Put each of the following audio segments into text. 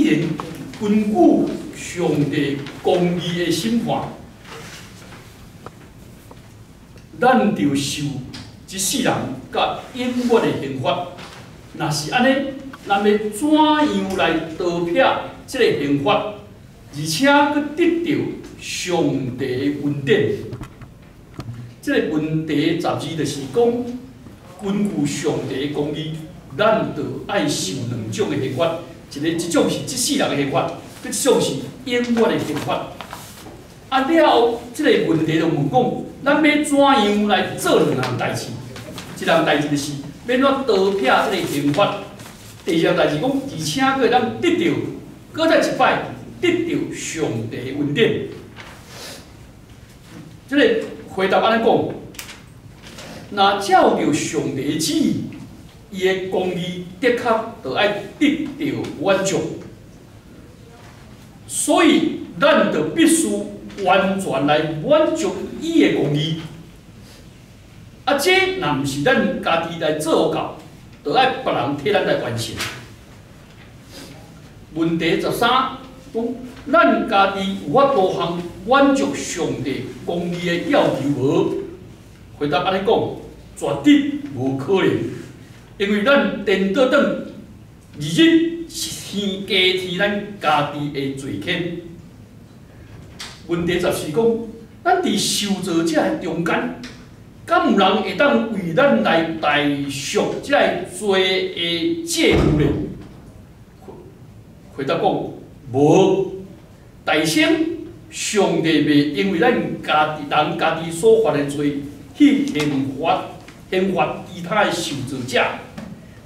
然根據上帝公義的審判，咱著受這世人佮永遠的刑罰。若是按呢，咱欲怎樣來逃避這個刑罰，而且閣得著上帝的恩典？這個問題十二就是講，根據上帝的公義，咱著愛受兩種的刑罰，一種是這世人的刑罰，一種是永遠的刑罰。啊了後，這個問題就問講，咱欲怎樣來做兩項代誌？一項代誌就是欲按怎逃避這個刑罰。第二項代誌講，而且閣會當得著，閣再一擺得著上帝的恩典。這個回答按呢講，若照著上帝的旨意，伊的公義的確著愛得著滿足，所以咱就必須完全來滿足伊的公義。啊，這若毋是咱家己來做到，著愛別人替咱來完成。問題十三講，咱家己有法度通滿足上帝公義的要求無？回答按呢講，絕對無可能，因為咱顛倒轉，日日添加添咱家己的罪愆。問題十四講，咱佇受造者的中間，敢有人會當為咱來代贖這个罪的債務呢？回答講，無。大先，上帝袂因為咱家己人家己所犯的罪去刑罰其他的受造者。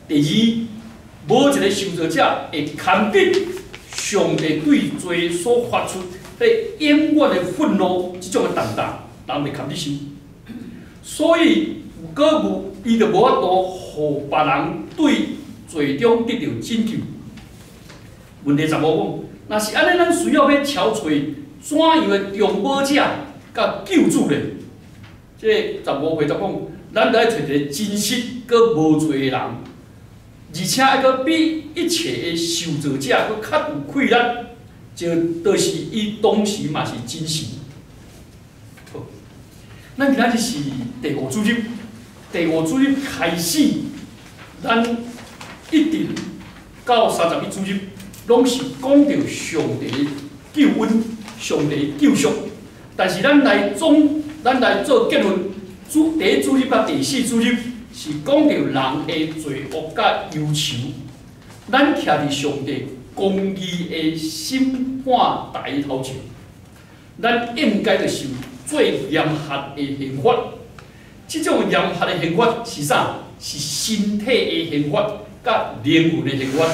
第二，無一个受造者會堪得上帝對罪所發出彼永遠的憤怒這種的重擔，人袂堪得受。所以，閣無伊就無法度予別人對罪中得著拯救。問題十五講，若是按呢，咱需要欲敲揣怎樣的中保者佮救主呢？這個十五回答講，咱著愛揣一个真實閣無罪的人，而且愛閣比一切的受造者閣較有氣力，就是伊當時嘛是真神。好，咱今仔日是第五主日，第五主日開始，咱一直到31主日，攏是講著上帝的救恩、上帝的救贖。但是咱來總，咱來做結論，第一主日佮第四主日是講著人的罪惡佮憂愁。咱徛佇上帝公義的審判台頭前，咱應該著受最嚴厲的刑罰。這種嚴厲的刑罰是啥？是身體的刑罰，佮靈魂的刑罰，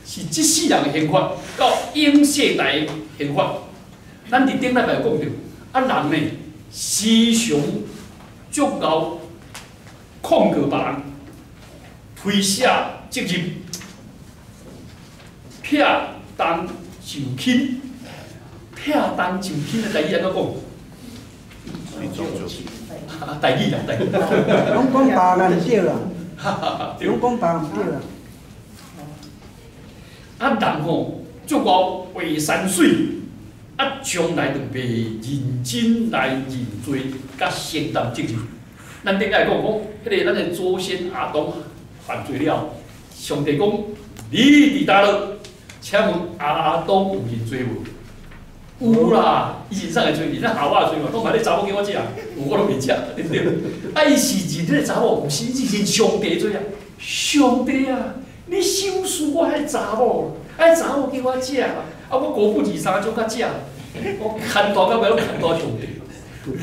是這世人的刑罰，到永世代的刑罰。咱佇頂禮拜有講著，啊人呢，時常足𠢕控告別人，推卸責任，避重就輕，避重就輕的台語按怎講？台語啦，台語。攏講別人對啦，攏講別人對啦。啊人吼，足𠢕畫山水，啊從來就袂認真來認罪，佮承擔責任。咱頂擺講講，彼个咱的祖先亞當犯罪了，上帝講你佇佗落？請問亞當有認罪無？有啦，伊認啥个罪？認夏娃的罪嘛，講嘛你查某叫我食，有我攏袂食，對毋對？啊，伊是認彼个查某，毋是伊是認上帝罪啊！上帝啊，你賞賜我彼个查某，啊，查某叫我食，啊，我五步二三種較食，我牽拖到尾攏牽拖上帝。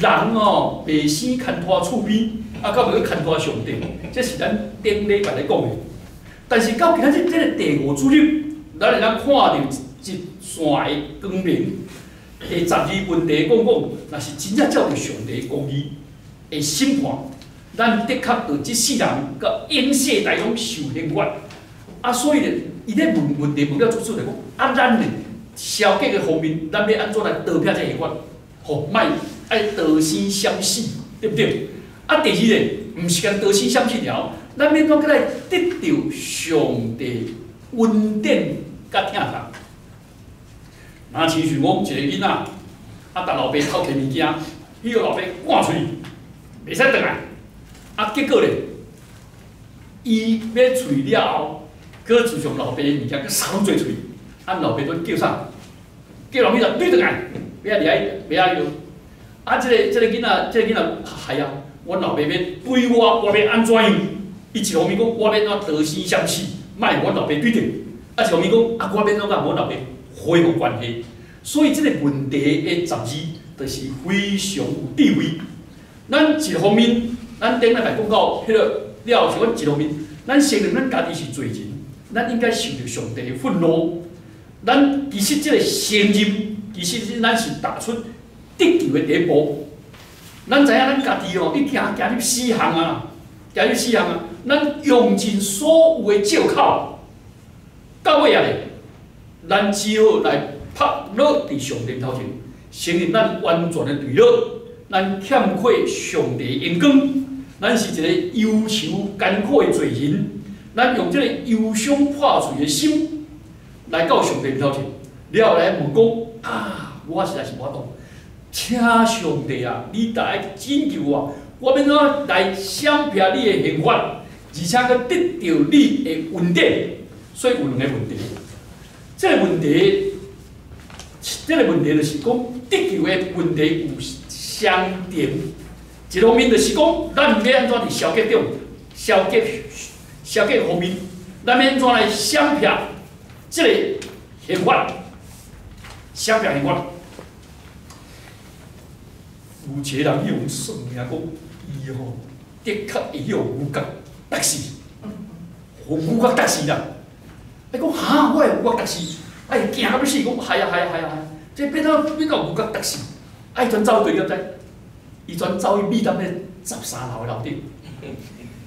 人哦，袂生牽拖厝邊，啊，到尾閣牽拖上帝，這是咱頂禮拜咧講的。但是到今仔日這个第五主日，咱會當看著一線的光明。第十二問題講講，若是真正照著上帝公義的審判，咱的確著這世人佮永世代攏受刑罰。啊，所以咧，伊咧問問題問了足出來講，啊，咱咧消極的方面，咱欲按怎來逃避這刑罰？吼，莫愛逃生閃死，對毋對？啊，第二咧，毋是干刀生閃死了，咱欲按怎閣來得著上帝恩典佮疼痛？若親像講一个囡仔，啊，逐老爸偷提物件，彼个老爸趕出去，袂使轉來。啊，結果咧，伊欲出去了後，閣自從老爸的物件閣掃攏濟出去，啊，老爸都叫啥？叫人去就對轉來，欲愛掠伊，欲愛伊。啊，這個囡仔係啊，阮老爸欲追我，我欲按怎樣？伊一方面講我欲按怎逃生閃死，莫予阮老爸追著。啊，一方面講啊，我欲按怎佮阮老爸恢復關係。所以這個問題的十字，就是非常有智慧。咱一方面，咱頂禮拜講到彼个了，是阮一方面，咱承認咱家己是罪人，咱應該受著上帝的憤怒。咱其實這個承認，其實咱是踏出得救的第一步。咱知影咱家己哦，已經行入死巷啊，行入死巷啊！咱用盡所有的借口，到尾啊咧，咱只好來拍落佇上帝頭前，承認咱完全的墜落，咱欠缺上帝的榮光，咱是一個憂愁艱苦的罪人。咱用這個憂傷破碎的心來到上帝頭前，了後來問講啊，我實在是無法度，請上帝啊，你來拯救我，我欲按怎來閃避你的刑罰，而且閣得著你的恩典。所以有兩個問題，這個問題就是講得救的問題有雙重，一方面就是講咱欲按怎佇消極中、消極方面，咱欲按怎來閃避這個刑罰，閃避刑罰。有一個人去予算命講，伊吼的確會予牛角觸死，予牛角觸死啦。伊講哈，我會牛角觸死，啊伊驚到欲死，講係啊係啊係啊係啊，這變做牛角觸死，啊伊轉走對，你敢知？伊轉走去美東彼13樓的樓頂，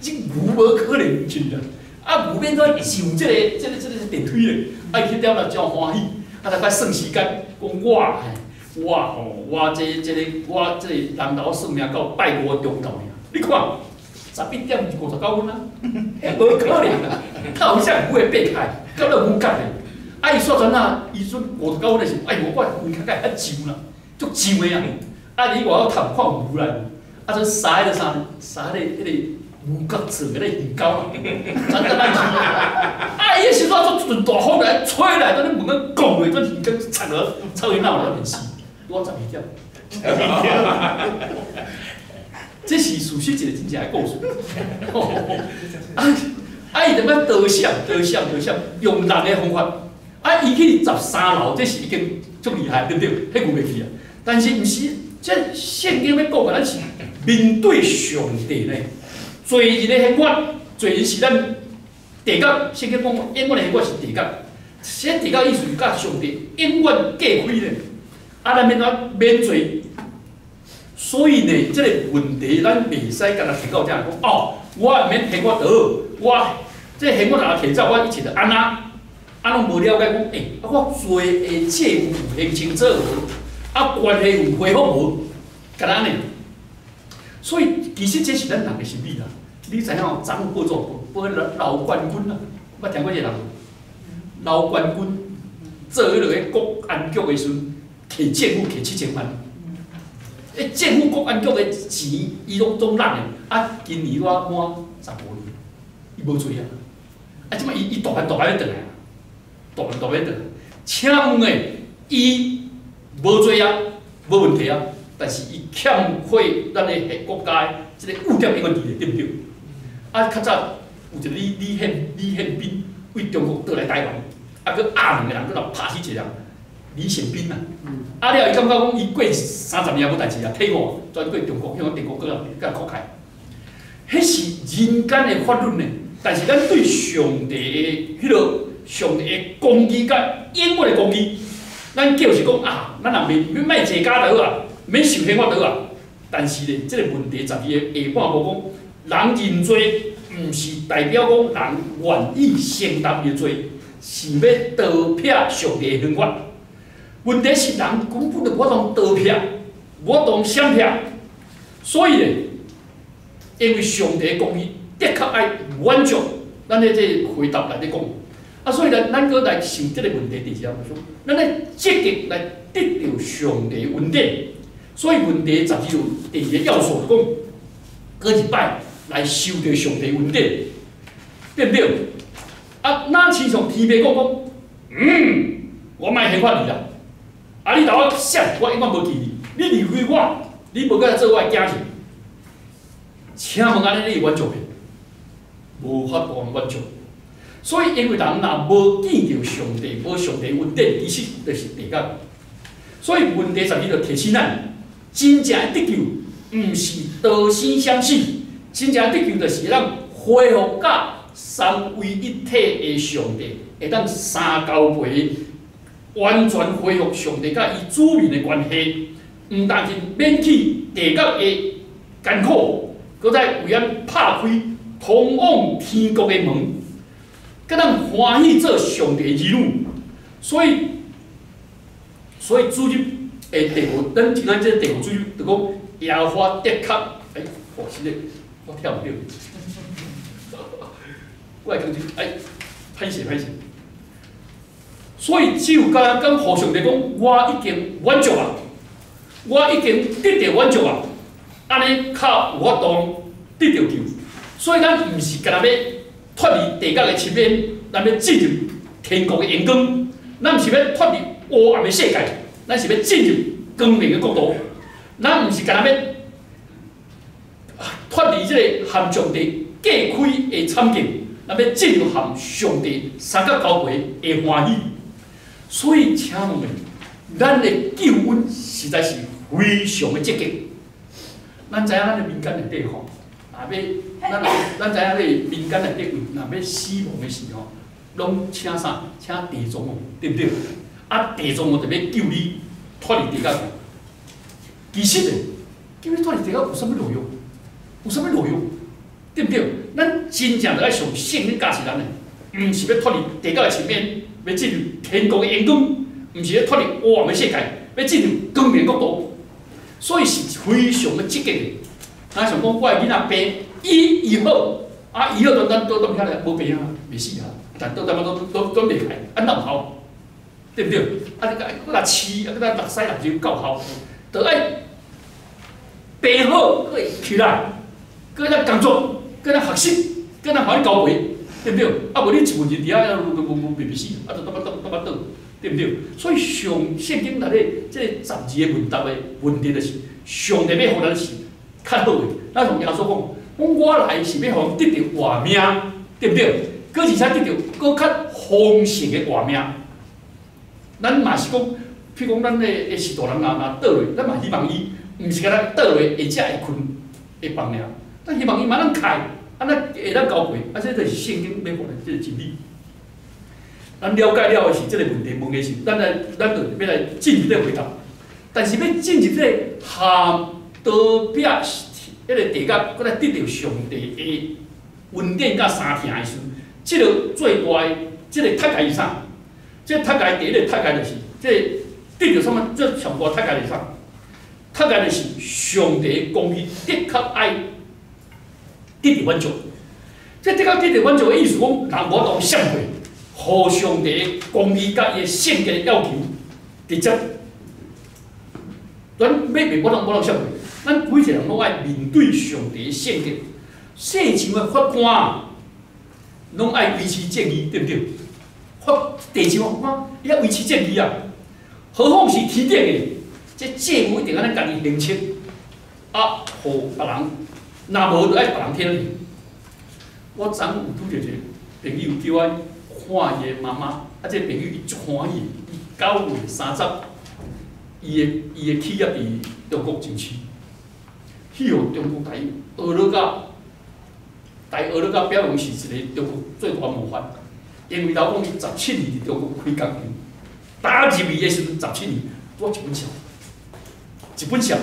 這牛無可能去啦，啊牛欲按怎上這個電梯咧？啊伊彼點就真歡喜，啊逐擺算時間，講我嘿，我吼，我這個人頭算命到拜五中晝爾，你看11點59分啊，彼無可能啊，較有啥牛會爬開，敢若牛角咧？啊伊煞怎啊？伊陣59分的時，哎呦，我規較較上啦，足上的啊！啊你外口探看有牛來無？啊陣撒彼个啥呢？撒彼个牛角做的彼個魚鈎啦，怎怎咱去？啊伊彼時陣做陣大風來吹來，陣你門仔拱的，陣魚竿插落插去腦內面死，拄好12點。這是事實一個真正的故事。啊啊！伊踮遐逃閃、逃閃、逃閃，用人的方法。啊！伊去13樓，這是已經足厲害，對毋對？彼牛袂去啊。但是毋是，這聖經欲講的，咱是面對上帝呢。罪人的刑罰，罪人是咱地獄。聖經講，永遠的刑罰是地獄。這地獄意思是佮上帝永遠隔開咧。啊，咱欲按怎免罪？所以呢，這個問題咱袂使干焦聽到這講哦，我免刑罰倒，我這刑罰若提走，我一切就按怎？啊，攏無了解講，欸，啊，我罪的債務有還清楚無？啊，關係有恢復無？敢若按呢？所以其實這是咱人的心理啦。你知影哦？昨昏報紙報彼个劉冠軍啊，捌聽過這個人無？劉冠軍做彼个國安局的時陣，提政府提7000萬。欸，政府國安局的錢，伊攏總攬的。啊，今年拄滿15年，伊無罪啊。啊，這擺伊大範大範欲轉來，大範大範欲轉來。請問的，伊無罪啊，無問題啊，但是伊欠缺咱的國家的這個污點永遠佇咧，對毋對？啊，較早有一個李憲斌為中國倒來台灣，啊，閣壓兩個人，閣來拍死一個人，李顯斌啊。啊了，伊感覺講伊過30年無代誌啊，退伍轉過中國，向中國閣來閣擴開。彼是人間的法律呢，但是咱對上帝的彼个上帝的公義佮永遠的公義，咱叫是講啊，咱若袂免莫坐監就好啊，免受刑罰就好啊。但是呢，這個問題十二个下半部講，人認罪，毋是代表講人願意承擔伊的罪，是欲逃避上帝的刑罰。問題是人根本就無法度逃避，無法度閃避，所以呢，因為上帝的公義的確愛滿足，咱咧這個回答內底講，啊，所以咱咱閣來想這個問題，就是按怎講，咱愛積極來得著上帝恩典。所以問題十二有第二個要素，就講閣一擺來受著上帝恩典，對毋對？啊，若親像天父講講，我莫刑罰你啦。啊，你共我閃，我永遠無記你。你離開我，你無閣來做我的囝兒。請問按呢，你會滿足袂？無法度滿足。所以，因為人若無見著上帝，無上帝恩典，其實就是地獄。所以問題十二就提醒咱，真正的得救，毋是逃生閃死，真正的得救就是咱恢復佮三位一體的上帝，會當三交陪，完全恢復上帝佮伊子民的關係，毋但是免去地獄的艱苦，閣再為咱拍開通往天國的門，閣咱歡喜做上帝的兒女。所以，所以主日的第五，咱今仔這個第五主日就講耶和華的確，欸，哦，是咧，我跳毋著，我來講這，哎，歹勢歹勢。所以只有敢敢予上帝講，我已經滿足啊，我已經得著滿足啊，按呢較有法度得著救。所以咱毋是干焦欲脫離地獄的深淵，咱欲進入天國的榮光。咱毋是欲脫離黑暗的世界，咱是欲進入光明的國度。咱毋是干焦欲脫離這個和上帝隔開的慘境，咱欲進入和上帝三角交陪的歡喜。所以，請問，咱的救恩實在是非常的積極。咱知影咱的民間內底吼，若欲咱咱知影咧民間內底有若欲死亡的時吼，攏請啥？請地藏王，對毋對？啊，地藏王就欲救你脫離地獄。其實呢，救你脫離地獄有啥物路用？有啥物路用？對毋對？咱真正著愛上聖經教示咱的，毋是欲脫離地獄的深淵，欲進入天國的榮光，毋是欲脫離黑暗的世界，欲進入光明國度。所以是非常的積極的。若像講我的囡仔病，醫醫好，啊醫好，當咱倒轉遐咧無病啊，袂死啊，但倒轉仔攏攏攏袂開，啊哪有效？對毋對？啊你閣閣來飼，啊閣來目屎目尿夠效，著愛病好，閣會起來，閣會當工作，閣會當學習，閣會當予你交陪，對毋對？啊無你一問就佇遐無無無袂袂死，啊就倒倒倒倒倒，對毋對？所以上聖經內底這個十二個問答的問題，就是上帝欲予咱是較好的。咱從耶穌講，講我來是欲予人得著活命，對毋對？閣而且得著閣較豐盛的活命。咱嘛是講，譬如講咱的的序大人若若倒落，咱嘛希望伊毋是干焦倒落下遮會睏會放爾，咱希望伊嘛通開，按呢會當交陪，啊，這就是聖經欲予咱這個真理。咱了解了的是這個問題問的是，咱來咱就欲來進入這個回答。但是欲進入這個含逃避彼個地獄，閣來得著上帝的恩典佮相疼的時陣，這個最大的這個特解是啥？這個特解第一個特解就是，這個得著啥物？這上大特解是啥？特解就是上帝公義的確愛得著滿足。這的確得著滿足的意思講，人無法度閃過，予上帝公義佮伊的聖潔的要求直接，咱欲袂無法度閃過。咱每一個人攏愛面對上帝的聖潔。世上的法官攏愛維持正義，對毋對？法地上的法官伊愛維持正義啊，何況是天頂的？這債務一定按呢家己還清，啊，予別人，若無就愛別人聽去。我昨昏有拄著一個朋友叫我看伊的媽媽，啊，這個朋友伊足歡喜，伊9月30，伊的企業佇中國上市，去予中國共伊呵咾甲，共伊呵咾甲表揚是一個中國最大模範。因為老講伊十七年佇中國開工廠，打入去的時陣十七年，拄一本數，一本數，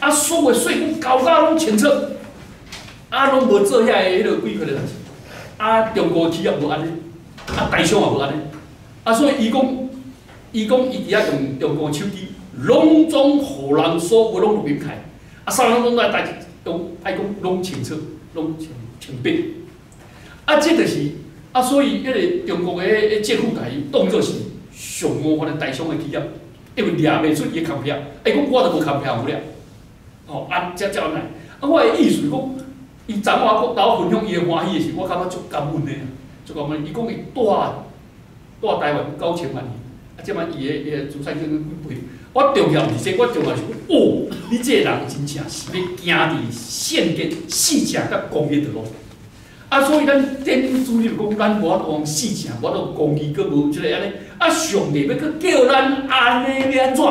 啊，所有稅講交甲攏清楚，啊，攏無做遐個彼個鬼塊的代誌，啊，中國企業無按呢，啊，台商也無按呢，啊，所以伊講，伊講伊佇遐用中國手機，攏總予人所有攏錄音起來，啊，啥人攏愛代，攏愛講攏清楚，攏清清白，啊，這就是。啊，所以彼个中國的政府共伊當做是上五番的台商的企業，因為掠袂出伊的空票，伊講我都無空票有了，吼，啊，才才按呢。啊，我的意思是講，伊昨我閣我分享伊的歡喜的時，我感覺足感恩的，足感恩。伊講伊蹛台灣9000萬年，啊，這擺伊的資產增幾倍。我重要毋是這個，我重要是哦，你這個人真正是欲行佇聖潔、四正佮公義的路。啊，所以咱典主任講，咱無法度用四正，無法度公義，閣無這个按呢。啊，上帝欲閣叫咱按呢欲按怎？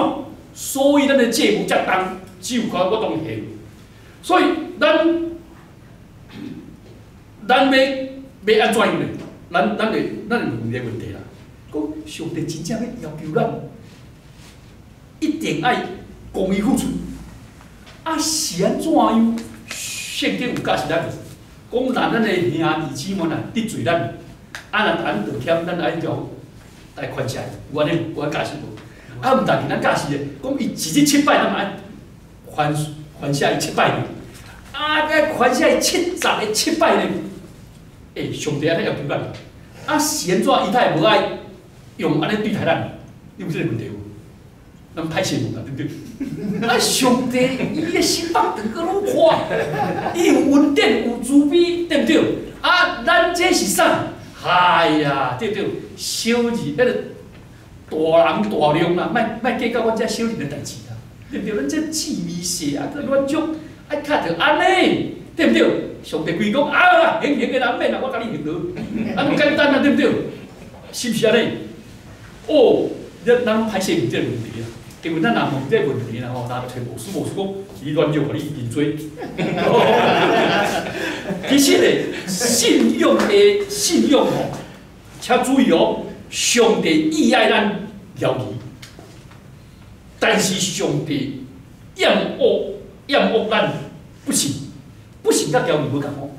所以咱的債務遮重，只有靠我當還。所以咱欲按怎樣呢？咱會問一个問題啦，講上帝真正欲要求咱一定愛公義付出，啊是按怎樣？聖經有教示咱，講若咱的兄弟姊妹若得罪咱，啊若咱道歉，咱愛著來寬赦，有按呢有按教示無？啊，毋但是咱教示的，講伊一日七擺，咱嘛愛寬赦伊七擺呢？啊，該寬赦伊77個七擺呢？欸，上帝按呢要求咱，啊是按怎？伊才會無愛用按呢對待咱？你有這个問題無？咱歹勢問啦，對毋對？啊，上帝伊的心腹長閣愈寬，伊有恩典有慈悲，對毋對？啊，咱這是啥？哎呀，對對，小字彼個大人大量啦，莫計較阮這小人的代誌啦，對毋對？咱這志微細啊，閣軟弱，愛較著按呢，對毋對？上帝規講啊，還還的啦，免啦，我共你還落，啊，遮簡單啊，對毋對？是毋是按呢？哦，咱歹勢問這个問題啊，因為咱若問這个問題啦吼，若揣牧師，牧師講伊軟弱，共你認罪。其實咧，信仰的信仰吼，請注意哦，上帝意愛咱懷疑，但是上帝厭惡咱不信，不信佮懷疑無仝哦。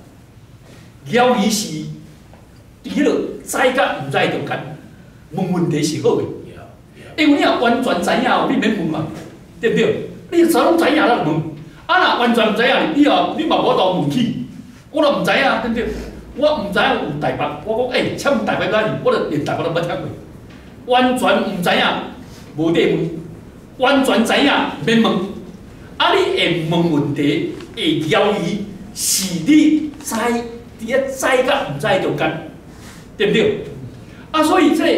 懷疑是佇彼個知佮毋知中間，問問題是好的，因為你若完全知影，你免問嘛，對毋對？你啥攏知影，咱就問。啊，若完全毋知影，你嘛無法度問起。我都毋知影，對毋對？我毋知影有台北，我講欸，請問台北哪裡？我就連台北都無捌聽過。完全毋知影，無得問；完全知影，免問。啊，你會問問題，會懷疑，是你知佇咧知佮毋知中間，對毋對？啊，所以這個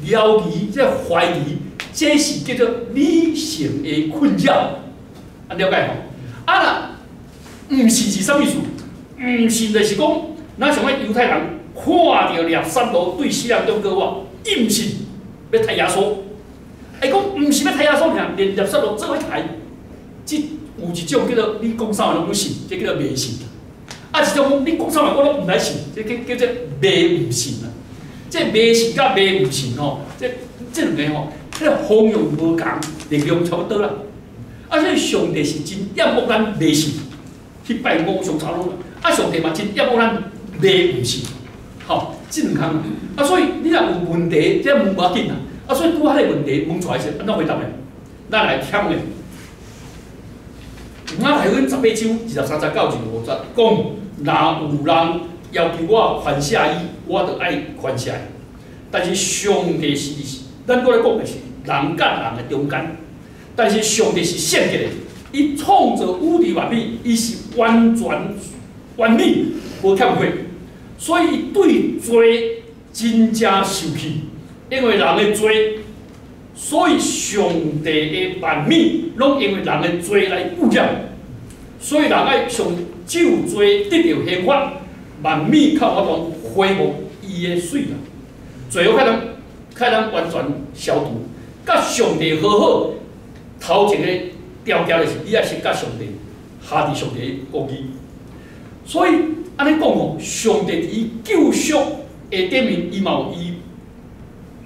懷疑，這個懷疑，這是叫做理性的困擾，啊，了解吼？啊，若毋信是啥物意思？毋信就是講，若像彼猶太人看著拉撒路對死人中過活，伊毋信，欲刣耶穌。伊講毋是欲刣耶穌爾，連拉撒路做伙刣。這有一種叫做你講啥物攏總信，這叫做迷信。啊，一種講你講啥物我攏毋來信，這叫做迷毋信啊。這迷信佮迷毋信吼，這兩个吼，這个方向無仝，力量差不多啦。啊，所以上帝是真厭惡咱迷信，去拜偶像差不多。啊，上帝嘛真厭惡咱迷毋信，吼，這兩項。啊，所以你若有問題，這問無要緊啦。啊，所以拄仔彼个問題問出來時，按怎回答呢？咱來聽咧。馬太福音18章23節到25節講，若有人要求我寬赦伊，我就愛寬赦伊。但是上帝是，咱閣咧講的是人佮人的中間。但是上帝是聖潔的，伊創造宇宙萬物，伊是完全完美，無欠缺，所以伊對罪真正受氣，因為人的罪，所以上帝的萬物攏因為人的罪來污染，所以人愛上就罪得著刑罰，萬物較有法度恢復伊的媠啦，罪惡較當完全消除，佮上帝和好。頭一個條件就是你愛先佮上帝，合佇上帝的公義。所以按呢講吼，上帝佇伊救贖的頂面，伊嘛有伊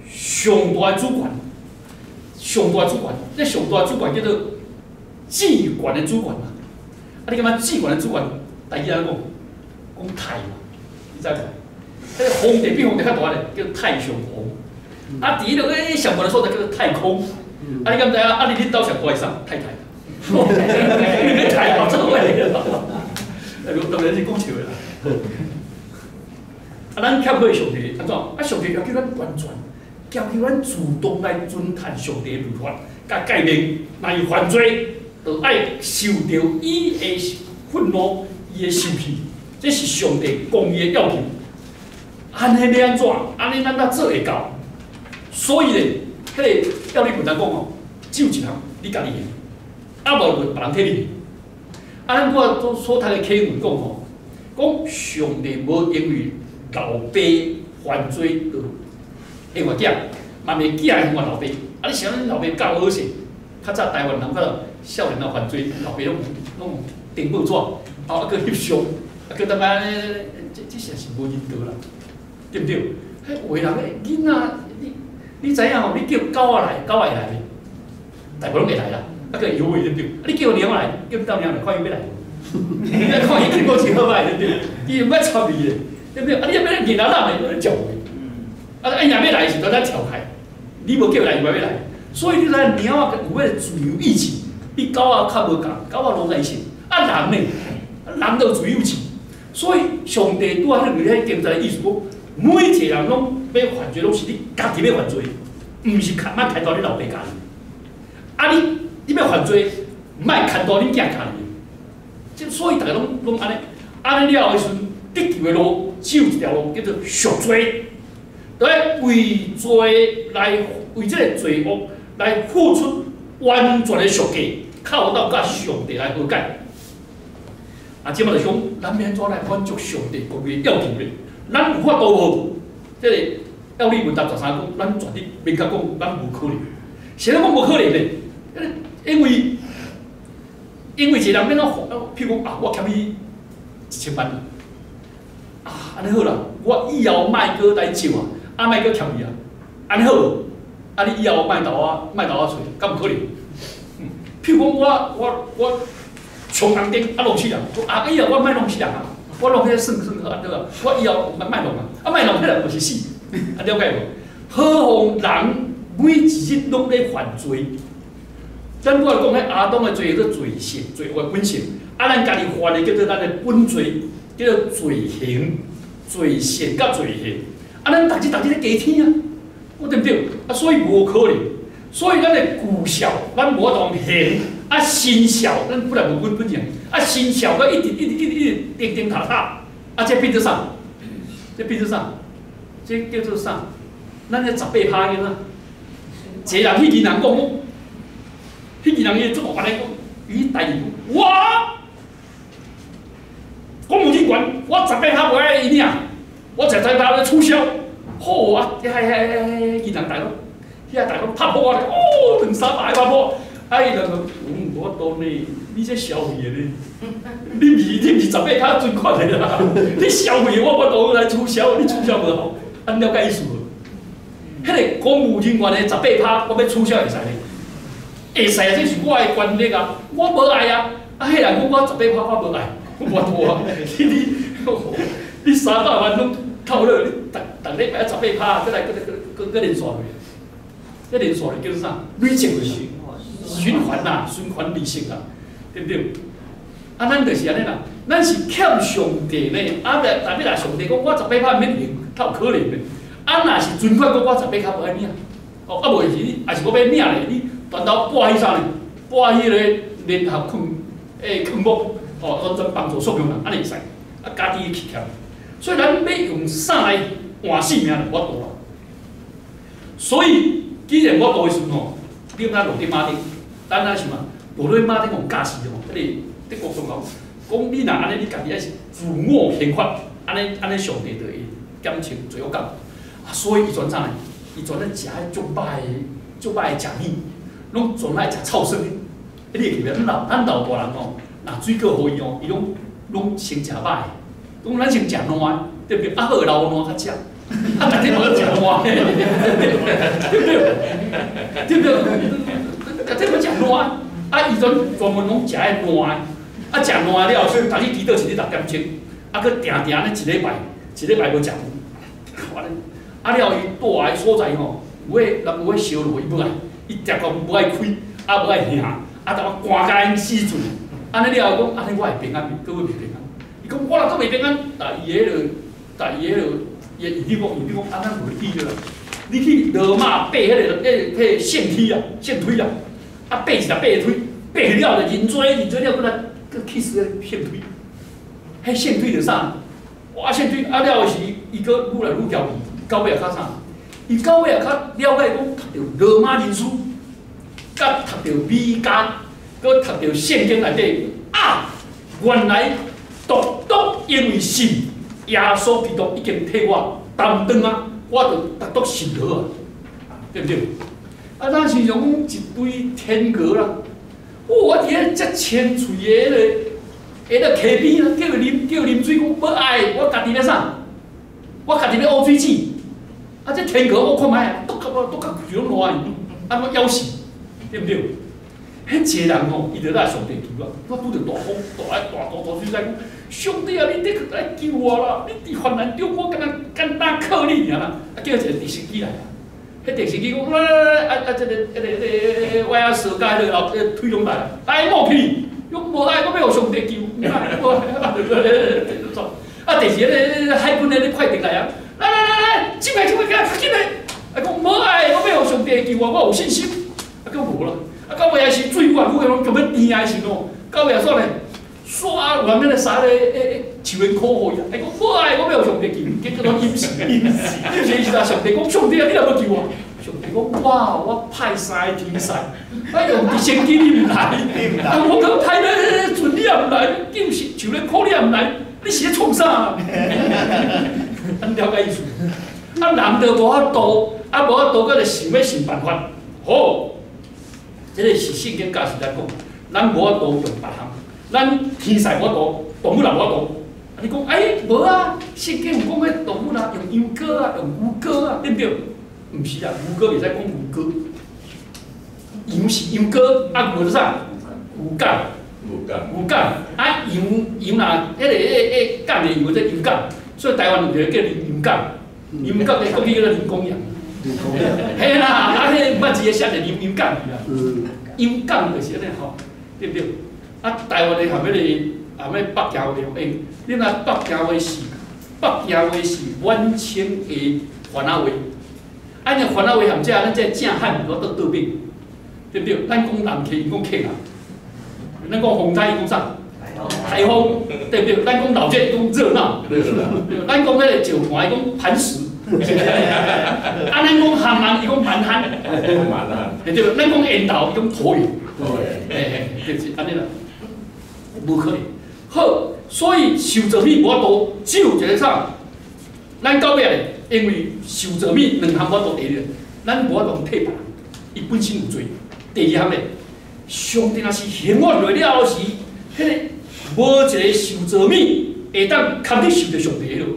上大的主權，上大的主權，這上大的主權叫做至懸的主權啦。啊，你感覺至懸的主權，台語按怎講？講太嘛，你知無？彼个皇帝比皇帝較大咧，叫太上皇。啊，佇彼个上懸的所在叫做太空。啊，你敢知影？啊，你恁兜上懸是啥？太太。你太嘛做伙咧。當然是講笑的啦。啊，咱欠缺上帝按怎？啊，上帝要求咱完全，要求咱主動來遵行上帝的律法，佮誡命，若伊犯罪，就愛受著伊的憤怒，伊的受氣，這是上帝公義的要求。按呢欲按怎？按呢咱才做會到。所以咧，彼個要理問題講哦，只有一項，你家己行，啊無就別人替你行。啊，咱拄仔所讀的啟文講吼，講上帝無因為老爸犯罪就刑罰囝，嘛袂囝刑罰老爸。啊，你想恁老爸教好勢？較早台灣人較少年仔犯罪，老爸攏訂報紙，哦，啊，閣翕相，啊，閣當按呢，這實在是無人道啦，對毋對？彼有的人咧，囡仔，你知影吼？你叫狗仔來，狗仔會來袂？大部分攏會來啦，啊，閣會搖尾對毋對？啊，你叫貓來，叫兜貓來，看伊欲來無？你看伊結果真好歹對毋對？伊毋愛插伊咧，對毋對？啊，你欲欲硬來攬咧，你照會。啊，伊若欲來的時陣，咱跳開，你無叫伊來，伊嘛欲來。所以你知影貓仔有彼個自由意志，比狗仔較無仝，狗仔攏在性。啊，人呢？人都有自由意志。所以上帝拄仔彼個經節的意思講，每一個人攏欲犯罪，攏是你家己欲犯罪，毋是牽莫牽拖你老爸家己。啊你，你欲犯罪，毋愛牽拖恁囝家己。這所以逐家攏攏按呢，按呢了的時陣，得救的路只有一條路，叫做贖罪。對，為罪來為這個罪惡來付出完全的贖價，靠到佮上帝來和解。啊，這擺就講，咱欲按怎來滿足上帝公義的要求咧？咱有法度無？這個要理問答13講，咱絕對明確講，咱無可能。誰咧講無可能咧？因為一個人欲按怎，譬如講啊，我欠你1000萬，啊，按呢好啦，我以後莫閣來借啊，啊，莫閣欠你啊，按呢好無？啊，你以後莫投我，莫投我揣，敢有可能？譬如講我衝紅燈啊，弄死人，啊，以後我莫弄死人啊，我弄彼算算好對啊，我以後莫弄啊，啊，莫弄彼人就是死，啊，了解無？何況人每一日攏咧犯罪。咱拄仔講彼亞當的罪叫做罪性，罪惡的本性。啊，咱家己犯的叫做咱的本罪，叫做罪行、罪性佮罪行。啊，咱逐日逐日咧加添啊，對毋對？啊，所以無可能。所以咱的具數，咱無法度還。啊，身數，咱本來無本本錢。啊，身數閣一直一直一直一直釘釘塔塔。啊，這變做啥？這變做啥？這叫做啥？咱這18趴叫啥？一個人去銀行講講。彼個人伊做按呢講，伊代誌我公務人員，我十八趴無愛領，我18趴欲取消。好啊，遐遐遐遐銀行大佬，遐大佬拍破我咧，哦，兩三百個拍破，啊伊就講，嗯，無法度呢，你這消費的呢，你毋是十八趴存款的啦，你消費我無法度來取消，你取消無效，按了解意思無？彼個公務人員的十八趴，我欲取消會使呢？會使啊，這是我的權利啊，我無愛啊。啊，彼人講我十八趴我無愛，我無法度啊。你300萬攏套落，你逐逐禮拜十八趴，閣來閣閣閣連續落，這連續叫做啥？累積落去，循環啦，循環利息啦，對毋對？啊，咱就是按呢啦，咱是欠上帝呢，啊，特別若上帝講我十八趴免還，較有可能的。啊，若是存款講我十八趴無愛領，哦，啊無就是你，也是我欲領咧，你。全頭掛彼啥呢？掛彼個聯合礦木，哦，專專幫助訴訟人，按呢會使，啊，家己去欠。所以咱欲用啥來換性命就無法度啦。所以既然無法度的時陣吼，你毋知落底馬丁，咱若想啊，落底馬丁互教示吼，彼個德國宗教講你若按呢，你家己愛是自我刑罰，按呢按呢上帝就會減輕罪惡感。啊，所以伊全啥呢？伊全咧食彼足歹的、足歹的食物。攏全愛食臭酸的，你會記袂？咱老大人吼，若水果予伊吼，伊攏攏先食歹的，講咱先食爛的，對毋對？啊好留爛較食，啊逐日嘛閣食爛的，對毋對？對毋對？逐日閣食爛，啊伊陣專門攏食彼爛的，啊食爛了後，逐日祈禱一日6點鐘，啊閣定定按呢一禮拜，一禮拜無食飯，啊了伊蹛的所在吼，有彼人有彼燒爐，伊無愛。伊定講無愛開，啊無愛行，啊淡仔寒甲𪜶死賰，按呢了後講，按呢我會平安，閣會袂平安？伊講我若閣袂平安，但伊彼個，但伊彼個伊伊講伊講，啊，咱無去啦。你去羅馬爬彼個聖梯啊，聖梯啊，啊爬一下爬個梯，爬了就認罪認罪了，閣來閣去死聖梯。彼聖梯就啥？哇，聖梯啊了時，伊閣愈來愈調皮，到尾也較啥？伊到尾也較了解講，讀著羅馬人書，佮讀著彌迦，閣讀著聖經內底啊，原來獨獨因為信耶穌基督已經替我擔當啊，我就獨獨信好啊，對毋對？啊，咱是講一堆天鵝啦，哦，我佇咧遮清脆的彼個溪邊啊，叫伊啉水，講無愛，我家己欲啥？我家己欲挖水井。啊，這天鵝我看覓啊，篤較篤較就攏爛去，啊，我枵死，對毋對？彼一個人吼，伊就來上帝求啊，我拄著大風，大大大大水災，講上帝啊，你得來救我啦！你佇患難中，我敢若簡單靠你爾啦。啊，叫一個直升機來啊，彼直升機講來來來，啊啊，這個我仔趖甲彼個後，彼個腿攏來，來冒去，講無愛，我欲予上帝救，毋愛，無愛，啊，第二個海軍的快艇來啊，來來來來，進來進來，較緊來，啊，講無愛，我欲予上帝救我，我有信心，啊，閣無啦。啊，到尾也是水越來越攏就欲甜的時陣吼，到尾也煞咧，煞外面咧撒咧，欸樹煙苦予伊啊！伊講無愛，我欲予上帝救，結果攏淹死，淹死，淹死時陣，上帝講上帝啊，你若欲救我？上帝講哇，我派三個天使，我用直升機你毋來，啊，我閣派咧船你也毋來，救是樹煙苦你也毋來，你是咧創啥？咱了解意思？啊，人就無法度，啊，無法度，閣就想欲想辦法，好。這個是聖經教示咱講，咱無法度用別項，咱天使無法度，動物也無法度。啊，你講哎，無啊，聖經有講彼動物啊，用羊羔啊，用牛羔啊，對毋對？毋是啊，牛羔袂使講牛羔，羊是羊羔，啊牛是啥？牛角，牛角，啊羊羊若彼個角的羊叫羊角，所以台灣有一個叫林羊角，羊角的國語叫做人工羊。嘿啦，啊，彼個毋捌字的寫者羊羊角去啦，羊角就是按呢吼，對毋對？啊，台灣的含彼個含彼北京話，欸，你若北京話是滿清的番仔話，啊，因番仔話含這咱這正漢語都倒變，對毋對？咱講人客，𪜶講客人；咱講風颱，𪜶講啥？颱風，對毋對？咱講鬧熱，𪜶講熱鬧；咱講彼個石盤，𪜶講磐石。啊，咱講含安，伊講蠻漢，對對？咱講緣投，伊講投緣，嘿嘿，就是按呢啦，無可能。好，所以受造物無法度，只有一個啥？咱到尾咧，因為受造物兩項無法度，第一，咱無法度替別人，伊本身有罪。第二項咧，上帝若是刑罰落了後時，彼個無一個受造物會當堪得受著上帝彼落。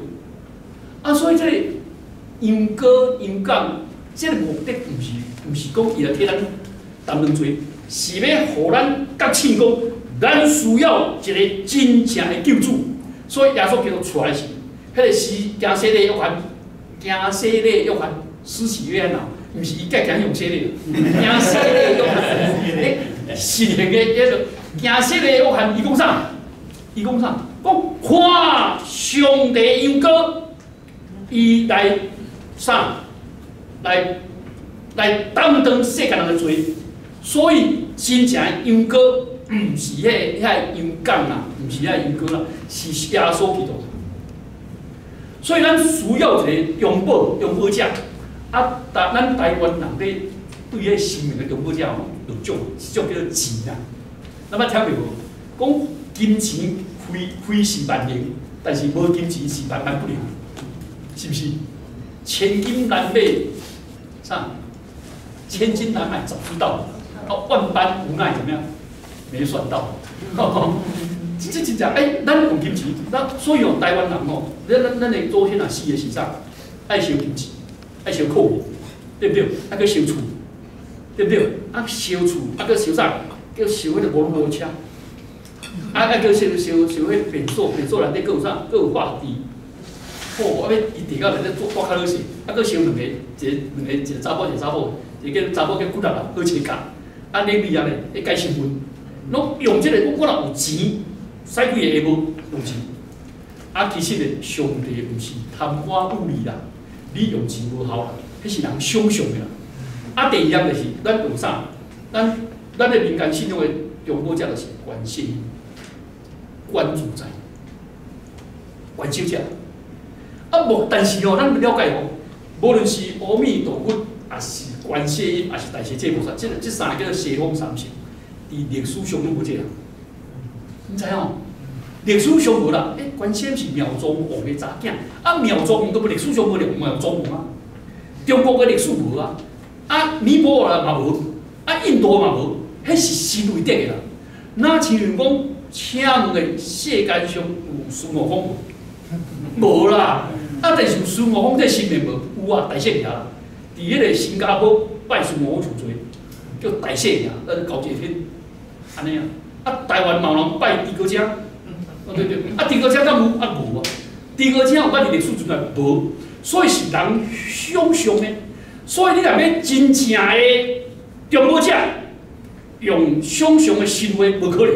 啊，所以這個羊羔、羊角，這個目的毋是講伊來替咱擔當罪，是欲予咱覺醒講，咱需要一個真正的救主。所以耶穌基督出來時，彼個是行洗禮約翰，行洗禮約翰，施洗約翰啊，毋是伊家行用洗禮，行洗禮約翰，欸，實行的彼個行洗禮約翰，伊講啥？伊講啥？講看上帝羊羔，伊來啥？來擔當世間人的罪，所以真正的羊羔毋是彼遐羊角啦，毋是遐羊羔啦，是耶穌基督。所以咱需要一個中保，中保者。啊，咱台灣人咧對彼個生命的中保者吼，有種一種叫做錢啊。咱捌聽過無？講金錢非非是萬能，但是無金錢是萬萬不能，是毋是？千金難買啥？千金難買早知道，啊，萬般無奈怎麼樣？沒算到。這真正欸，咱用金錢，咱所以哦，台灣人吼，咱的祖先若死的時陣，愛燒金錢，愛燒苦面，對毋對？啊，閣燒厝，對毋對？啊，燒厝，啊，閣燒啥？閣燒彼個摩托車，啊啊，閣燒彼便所，便所內底閣有啥？閣有化肥。好，啊，欲伊地到內底做蹛較好勢，啊，閣燒兩個，一個兩個，一個查某，一個查某，一個查某叫骨力啦，好穿甲，啊，恁女啊咧，咧改身份，攏用這個，我若有錢，使幾个下無用錢。啊，其實咧，上帝毋是貪官污吏啦，你用錢無效啦，彼是人想象的啦。啊，第二樣就是咱用啥？咱的民間信仰的中保者就是觀世音、觀自在、觀修者。啊，無，但是吼，咱了解吼，無論是阿彌陀佛，抑是觀世音，抑是大勢至菩薩，這三个叫做西方三聖，佇歷史上攏無這個人，你知影？歷史上無啦，欸，觀世音是妙莊王的查囝，啊，妙莊王都無歷史上無妙莊王啊，中國的歷史無啊，啊，尼泊爾嘛無，啊，印度嘛無，彼是神為得的啦。若像講，請問的世間上有孫悟空無？無啦，啊，但是有孫悟空這神明無？有啊，大聖爺啦，佇彼個新加坡拜孫悟空上濟，叫大聖爺，咱高階天，按呢啊，啊，台灣嘛有人拜豬哥精。哦對對，啊，豬哥精敢有？啊無啊，豬哥精有捌佇歷史存在無？所以是人想象的。所以你若欲真正的中保者，用想象的神話無可能，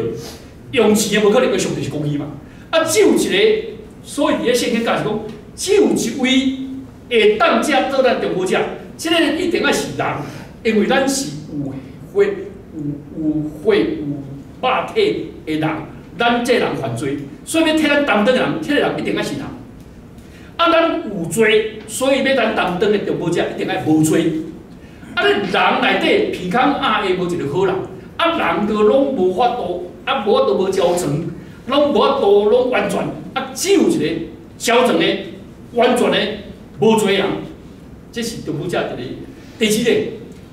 用錢的無可能，因為上帝是公義嘛。啊，只有一個，所以佇咧聖經教是講，只有一位會當者做咱中保者，這個一定愛是人，因為咱是有血有血有肉體的人。咱這人犯罪，所以欲替咱擔當的人，這個人一定愛是人。啊，咱有罪，所以欲咱擔當的中保者一定愛無罪。啊，你人內底鼻孔壓的無一個好人，啊，人都攏無法度，啊，無法度無招成，攏無法度攏完全，啊，只有一個招成的、完全的無罪人，這是中保者一個。第二個，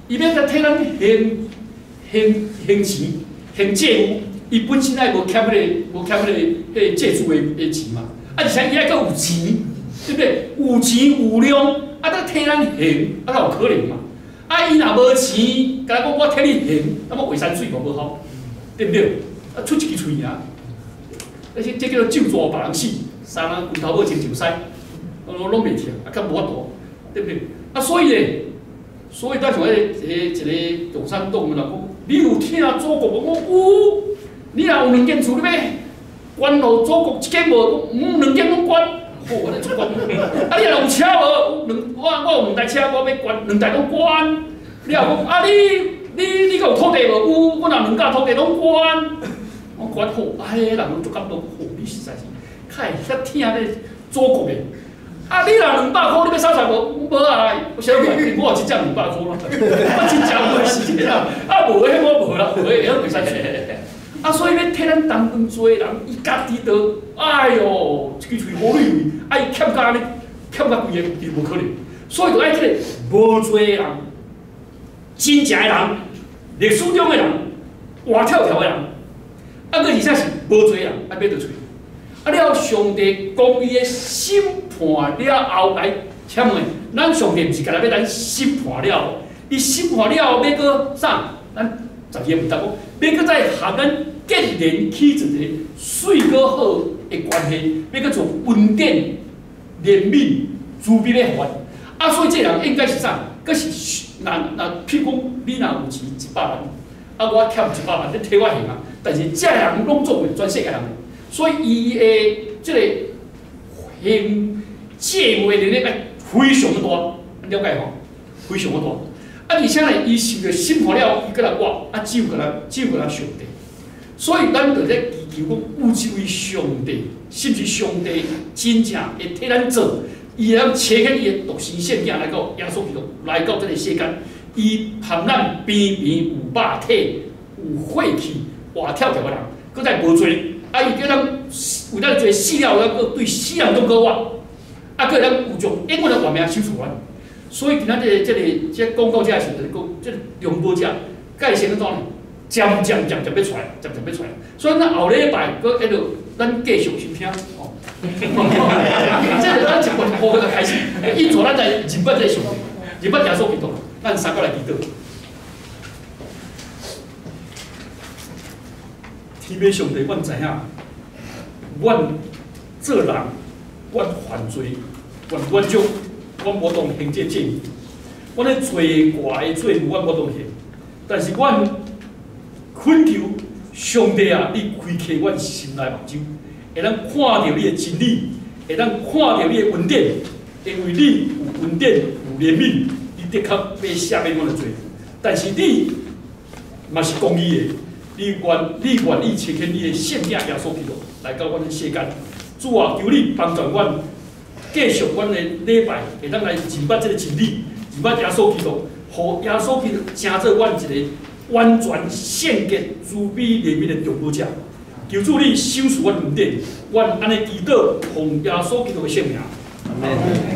伊欲來替咱還錢、還債務。伊本身愛無欠彼個，無欠彼個借厝的錢嘛，啊，而且伊愛閣有錢，對不對？有錢有量，啊，閣替咱還，啊，才有可能嘛。啊，伊若無錢，敢若講我替你還，那麼畫山水嘛無效，對不對？啊，出一支喙爾，而且這叫做咒詛別人死，三人拳頭母穿石屎，攏袂疼，啊，較無法度，對不對？啊，所以咧，所以咱像彼個一個共產黨的人講，你有疼祖國無？我有。你若有兩間厝，你欲捐予祖國一間無？兩間攏捐，好，我咧出捐。啊，你若有車無？兩我有兩台車，我欲捐兩台攏捐。你若講啊，你閣有土地無？有，我若兩甲土地攏捐。我捐好，啊，彼个人攏足感動，好，你實在是較會遐疼咧祖國的。啊，你若200箍，你欲掃出來無？無啊，我啥物我有真正200箍啦，我真正有是這啦。啊，無彼我無啦，無彼會使出。啊，所以欲替咱擔當罪的人，伊家己都，哎喲，一支喙好蕊蕊，啊，伊欠甲按呢，欠甲規个，伊無可能。所以就愛這个無罪的人，真正的人，歷史中的人，活跳跳的人，啊，閣而且是無罪的人，啊，欲佗揣。啊，了上帝公義的審判了後來，請問，咱上帝毋是干焦欲咱審判了後，伊審判了後欲閣啥？咱12个問題講，欲閣再合咱建連起一個媠閣好的關係，欲閣做恩典、憐憫、慈悲欲予阮。啊，所以這個人應該是啥？閣是若譬如講，你若有錢100萬，啊，我欠100萬，你替我還啊。但是這个人攏總會全世界人，所以伊的這個還債務的能力愛非常的大，了解吼？非常的大。啊，而且呢，伊受著審判了，伊閣來活，啊，只有閣來上帝。所以咱就咧祈求講，有一位上帝，是毋是上帝真正會替咱做？伊會當差遣伊的獨生聖子來到耶穌基督來到這個世間，伊含咱平平有肉體、有血氣、活跳跳的人，閣再無罪，啊！伊叫咱為咱罪死了後，閣對死人中閣活，啊！閣會當有將永遠的活命賞賜咱。所以今仔日這講到這個時陣，講這个中保者，蓋先怎呢？漸漸漸漸欲出來，漸漸欲出來。所以咱後禮拜閣彼落，咱繼續收聽吼。這個咱一步一步閣開始，伊帶咱來認捌這個上帝，認捌耶穌基督，咱三個來祈禱。天父上帝，阮知影，阮做人，阮犯罪，阮軟弱，阮無當還這債務，阮咧罪過的債務，阮無當還。但是阮懇求上帝啊，你開啟阮心內目睭，會當看著你的真理，會當看著你的恩典，因為你有恩典有憐憫，你的確欲赦免阮的罪。但是你嘛是公義的，你願意差遣你的聖子耶穌基督來到阮的世間。主啊，求你幫助阮，繼續阮的禮拜會當來認捌這个真理，認捌耶穌基督，予耶穌基督成做阮一个完全聖潔、慈悲憐憫的中保者。求主你賞賜阮恩典，阮按呢祈禱，奉耶穌基督的聖名。阿門。